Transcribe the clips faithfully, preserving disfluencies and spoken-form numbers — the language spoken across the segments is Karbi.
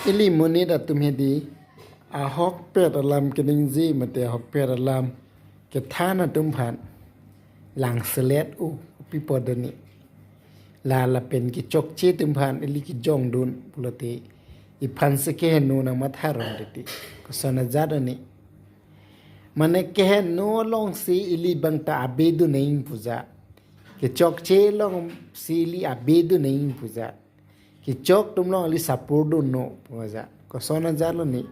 Ili monit atum hedi ahokpet alam keningje mate ahokpet alam kethan atum aphan langselet u pipo doni. La lapen kechokche atum aphan ili kejongdun pulote iphan se keheno nangmatha rong titi. Koson ajat oni. Mane keheno alongsi ili bangta abedun nang puja. Kechokche alongsi ili abedun nang puja. Kechok atum along ili support dunnon puja. Koson ajat lone.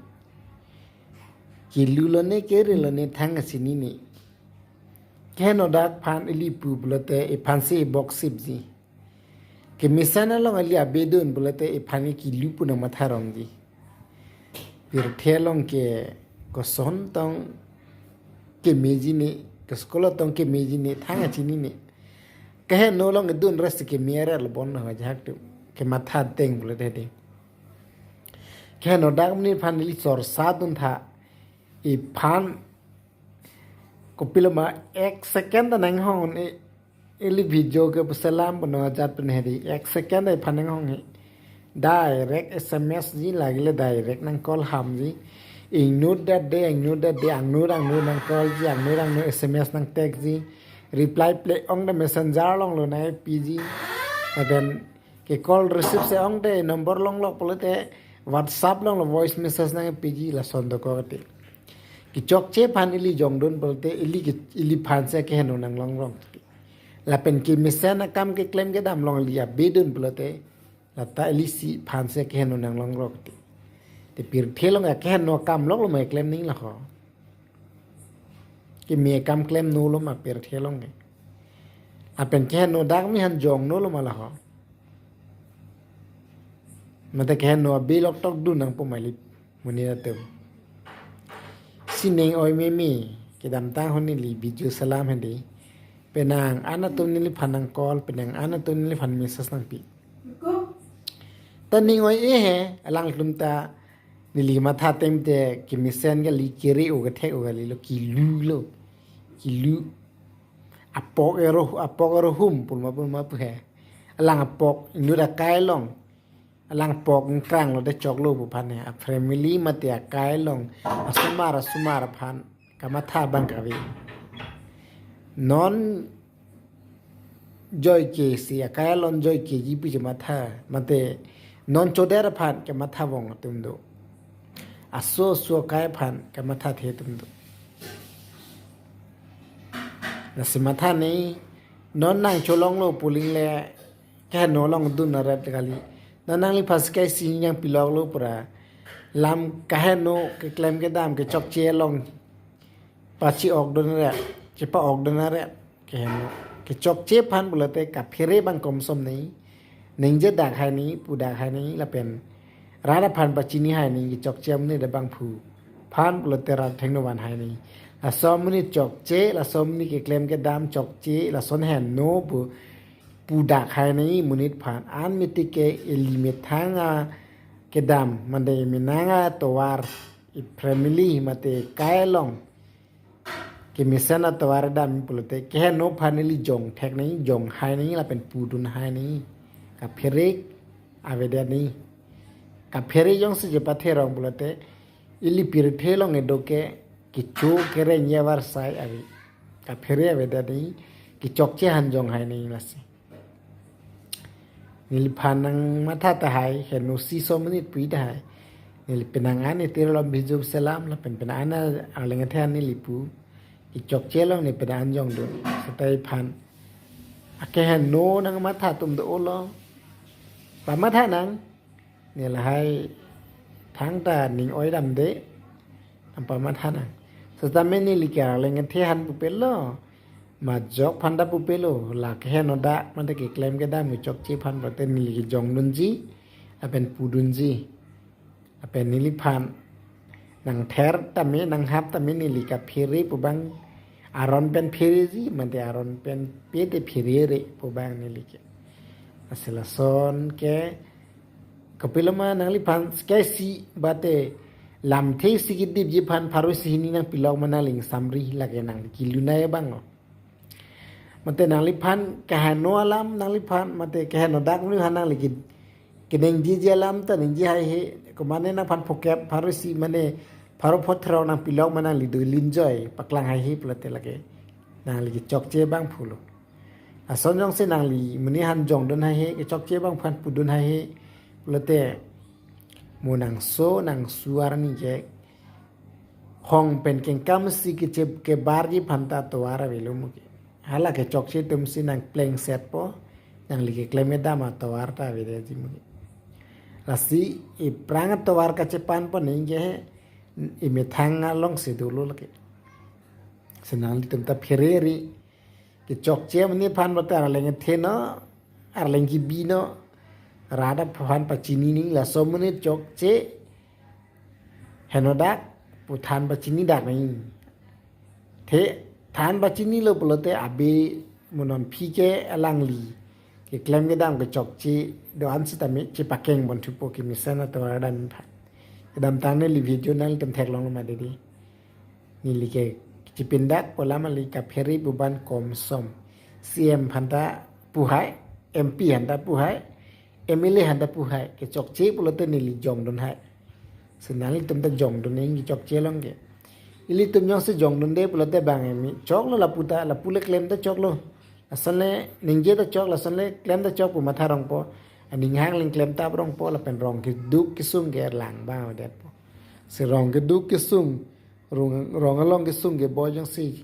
Kilu lone kere lone thang achinine. Keheno dak aphan ili pu pulote iphan se box sipji. Kemesen along ili abedun pulote iphan ke kilu pu nangmatha rongji. Pirthe along ke koson tong kemeji ne, ke school tong kemeji ne, thang achinine. Keheno along edun rest keme aret lo bon ho jahak tu. Kematha ateng pulote dei. Keheno dak monit aphan ili chorsa duntha. Iphan kopiloma ek second ta nanghong e, ili video ke puselam puno ajat pen hedi. Ek second iphan nanghong he. Direct S M S ji lagile direct nang call hamji. Ingnut dat de, ingnut dat de, angnut angnut nang call ji, angnut angnut S M S nang text ji. Reply ple-ong de messenger along lo nang piji. Lapen ke call receive se-ong de number longlok pulote WhatsApp along lo voice message nang piji lason dokok te. Kechokche aphan ili jongdun pulote ili ke, iliphan se keheno nanglong rong. Lapen kemesen akam keklem kedam along ili abedun pulote lata ili si aphan se keheno nanglong rong te. Te pirthe along keheno akam lok lo ma klem nangji laho. Keme akam klemnon lo ma pirthe along ke. Lapen keheno dak monit aphan jongnon lo ma laho. Mate keheno abe loktok dun nangpo ma ili monit atum. Si ning oi meme kedamtang hon ili video selam hedi. Penang an atum neliphan nang call, penang an atum neliphan message nangpi. Ta ning oi-e he, alangtum ta neli matha atum te kemesen kali, kere o kethek o kali lo, kilu lo. Kilu. Apok ero, apok ero hum pulma pulma pu he. Alang apok inut akai along. Alang apok ingkrang lo de choklo pu aphan he. A family mate akai along. Asomar, asomar aphan kamatha abang kave. Non joike si akai along joike ji pu chematha. Mate non chodet aphan kematha vong atum do. Aso aso akai aphan kematha the atum do. Lasi matha nangji, non nang cholonglo puling le keheno along dun aret kali. Non nangliphan skai si nangpiloklo pura. Lam keheno keklem kedam kechokche along pachi-ok dun aret, chepa-ok dun aret. Keheno. Kechokche aphan pulote kaphere abang komsom nangji. Ningje dak hai nangji, pu dak hai nangji, lapen rat aphan pachini hai nangji, kechokche amonit abangphu aphan pulote rat athengno van hai nangji. Laso amonit chokche, laso amonit keklem kedam chokche, lason heno pu, pu dak hai nangji monit aphan. An miti ke ili methang akedam, mate menang atovar, i family mate akai along kemesen atovar kedam pulote keheno aphan ili jong thek nangji, jong hai nangji lapen pudun hai nangji. Kaphere avedet nangji. Kaphere jongsi chepathe rong pulote ili pirthe along kedo ke kecho kereng yavar sai ave. Kaphere avedet nangji, kechokche aphan jong hai nangji lasi. Neliphan nangmatha tahai, heno si so monit pu tahai. Neli penang an iti ro lom bijop selam lapen penang an arleng athe an neli pu. Kechokche along ne penang an jongdun. Seta iphan akeheno nangmatha atum do-o lo. Pamatha nang. Ne lahai thangta ning oi damde. Nangpamatha nang. Setame neli ke arleng athe aphan pupelo. Majok aphan ta pupelo. La keheno dak mate keklem kedam kechokche aphan pulote neli kejongdunji. Lapen pudunji. Lapen neliphan nangther tame nanghap tame neli kaphere pu abang aron pen phereji mate aron pen pe te pherere pu abang neli ke. Lasi lason ke kopiloma nangliphan skai si bate lamthe si kedipji aphan pharo isi hini nangpilok ma nangli ingsamri lake nangli kilu nai abang lo. Mate nangliphan kaheno alam nangliphan, mate kaheno dak nangliphan nangli ke, keningjeji alam ta ningje haihe, komane nangphan phokep pharo isi mane pharo phothrok nangpilok ma nangli do linjoi paklang haihe pulote lake nangli kechokche abang pulo. Lason jongsi nangli monit aphan jongdun haihe, kechokche abang aphan pudun haihe pulote, mo nangso nangsu arni ke hong pen kengkam si keche kebarji aphan ta tovar avelo mo ke. Hala kechokche atum si nangplengsetpo, nangli keklem kedam atovar ta avedetji mo ke. Lasi iphrang atovar kachepanpo ningje he, imethang along si dolo lake. Si nanglitum ta pherere, kechokche monit aphan pulote arleng theno, arleng kebino, rat aphan pachini nangji, laso monit chokche henodak pu than pachinidak nangji. Te than pachinilo pulote abe mo non aphi ke alangli keklem kedam kechokche do-an sitame chepakeng ponthupo kemesen atovar dam aphan. Kedamtang neli video nanglitum theklong ma dei. Neli ke chepindakpo alam, neli kaphere pu abang komsom. C M aphan ta pu hai, M P aphan ta pu hai, M L A aphan ta pu hai, kechokche pulote neli jongdun hai. Si nanglitum ta jongdun nangji kechokche along ke. Ilitum jongsi jongdunde pulote bang emi choklo lapu ta, lapu le klem ta choklo. Lason le ningje ta chok, lason le klem ta chok pu matha rongpo. Aning hang ling klem ta rongpo, lapen rong keduk kesung ke lang abang avedetpo. Si rong keduk kesung, rong, rong along kesung kebo jongsi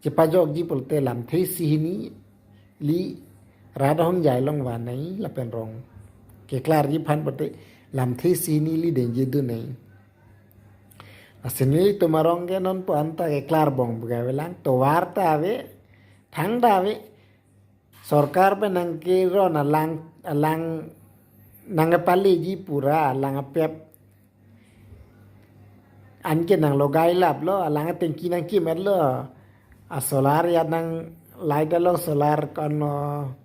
chepajokji pulote lamthe isi hini ili rat ahongjai along van nangji lapen rong keklarji aphan pulote lamthe isi hini ili dengje dun nangji. Lasi nelitum arong ke non pu anta keklar bong buga avelang, tovar ta ave, thang ta ave. Sorkar pen nangkeron alang, alang nangkepaleji pura alang apep anke nanglogai laplo, alang atengki nangkimetlo. A solar ya nang light along solar kono,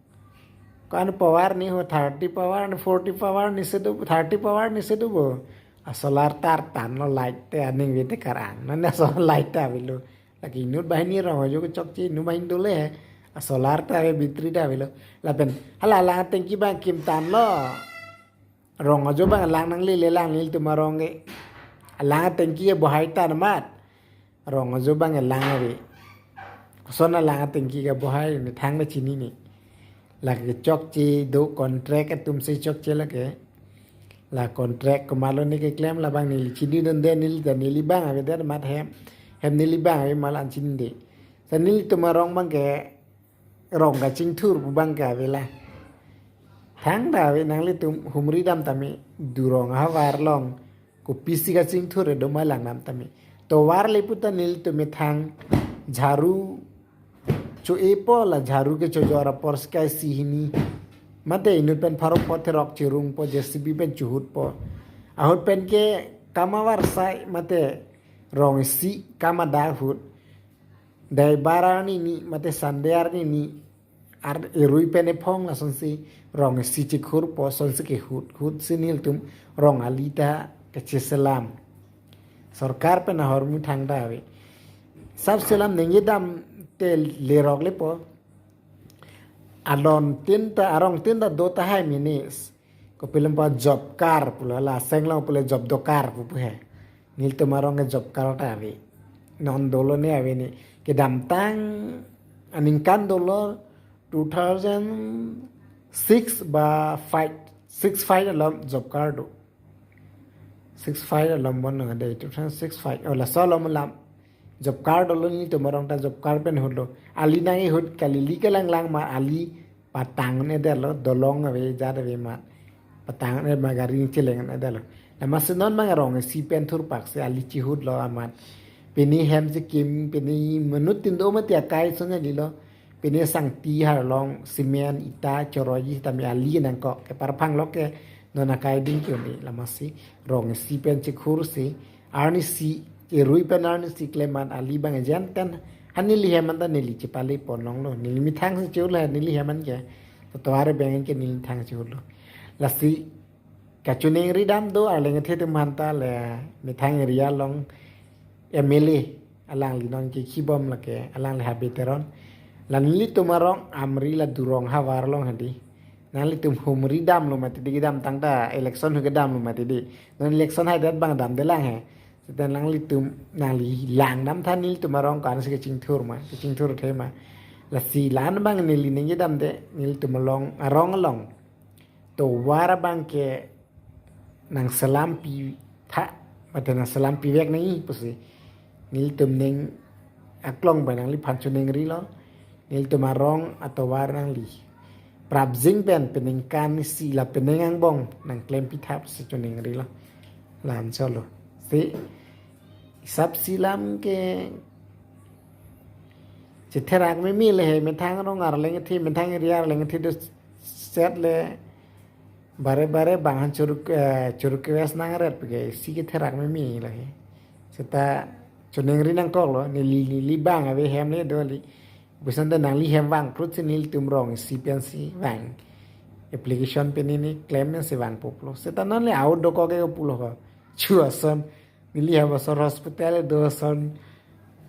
kono power ni ho, thirty power ni, forty power ni sedu, thirty power ni sedu bo. A solar tar tanlo light te aning vete karang. Nane a solar light ta avelo. Lake inut banghini rong ajo kechokche, inut banghini dole. A solar ta ave, battery ta avelo. Lapen hala alang atengki abang kim tanlo. Rong ajo abang alang nanglele lang nelitum arong ke. Alang atengki abohai tan amat. Rong ajo abang alang ave. Koson alang atengki ke abohai, methang ta chinine. Lake chokche do contract atum si chokche lake. La contract komatlo ne keklem labang neli chinidunde, neli ta neli abang avedet amat hem. Hem neli abang ave ma la-an chinide. Sa nelitum arong abang ke rong kachingthur pu abang ke ave la. Thang ta ave, nanglitum humri dam tame, durong ahavar along kopisi kachingthur do ma lang dam tame. Tovar le pu ta nelitum methang jharu cho-epo, la jharu kechojor apor sika isi hini. Mate inut pen pharo phothrok chirungpo, J C B pen chihutpo. Ahut pen ke kam avarsai mate rong isi kam ada ahut. Daibar arni ni mate Sunday arni ni ar erui pen ephong lasonsi rong isi chikhurpo, sonsi kehut hut si nelitum rong ali ta kacheselam. Sorkar pen ahormu thang ta ave. Sab selam ningje dam te lerok lepo. Alon tin ta, arong tin ta do tahai minis. Kopi lam pa job card pulo, la seng long pule job dokar pu pu he. Nelitum arong ke job card ta ave. Non dolo ne ave ne. Kedamtang aningkan dolo two thousand six ba five, six five along job card do. Six five along bon nang ade, two thousand six five. Oh, laso along lam. Job card dolo, nelitum arong ta job card pen hutlo. Ali nang ihut kali, li kelang lang ma ali patang un-edetlo, dolong ave, jat ave ma. Patang un-e ma gari cheleng un-edetlo. Lama si non abang rong isi pen thurpak si ali chihutlo amat. Pini hem si kim, pini menut tin do mati akai sonya lilo. Pini sangti harlong, cement, ita, choroji, tami ali nangkok. Ke parphang lo ke non akai ding ke un-e. Lama si rong isi pen chikhur si. Arni isi, erui pen arni isi kleman ali abang ejen ten. Ha neli hem an ta neli chepale pon longlo. Neli methang si chihutlo, neli hem an ke. Tovar abeng ke neli methang chihutlo. Lasi kachiningri dam do arleng athe atum aphan ta le methang area along M L A alangli non ke kibom lake, alangli habe teron. La nelitum arong Amri la Durong havar along hadi. Nanglitum humri damlo mati di, kedamtang ta election hu kedamlo mati di. Non election haidet abang damdelang he. Seta nanglitum nangli lang damtha nelitum arong ko-ansi kachingthur ma, kachingthur the ma. Lasi la-an abang neli ningje damde, nelitum along, arong along tovar abang ke nangselam pitha, mate nangselam pivek nangji pusi nelitum ning aklong pen nangliphan choningrilo. Nelitum arong atovar nangli prapjin pen peningkan isi la penang angbong nangklem pitha pusi choningrilo. La-an cholo. Si isap silam ke chetherak meme le he, methang rong arleng thi, methang area arleng thi do set le bare bare bang han churuk, eh, churuk kewes nang ret pege si ketherak meme le he. Seta choningri nangkoklo, neli, neli bang ave hem le do li. Busan de nangli hem vang prut si nelitum rong isi pensi vang. Application pen neli klem pensi vangpo pulo. Seta non le out dokok ke pulo ko. Chu ason. Neli hem asor hospital do ason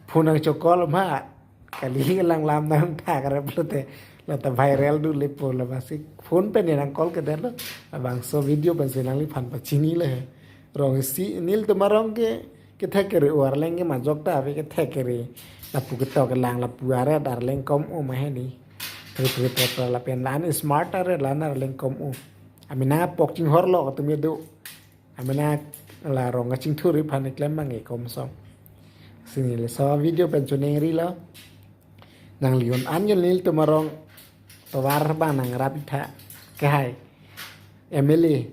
phone nangchokol ma. Kali lang lam nangthak re pulote. La ta viral do lepo, la basi phone pen nangkol kedetlo. Labangso video pensi nangliphan pachini le he. Rong isi nelitum arong ke kethek kere, arleng ke majok ta ave kethek kere. Lapu ketok kelang, lapu aret arleng kom-o ma he ni. Kere kere pepra lapen la-an smart aret la-an arleng kom-o. Amena pok chinghorlo atum kedo. Amena la rong kachingthur aphan keklem abang ke komsong. Si neli laso video pen choningrilo. Nangli un-an nelitum arong tovar abang nangrap itha. Ke hai. M L A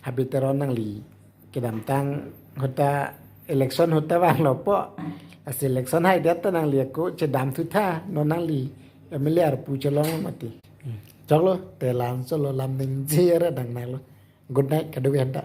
Habit Teron nangli kedamtang ahut ta election ahut ta vanglo po. Lasi election haidet ta nangli ako chedam thutha, non nangli M L A arpu chelong mati. Choklo, te la-an cholo, lam ningje ra dang nanglo. Good night, kado-an ta.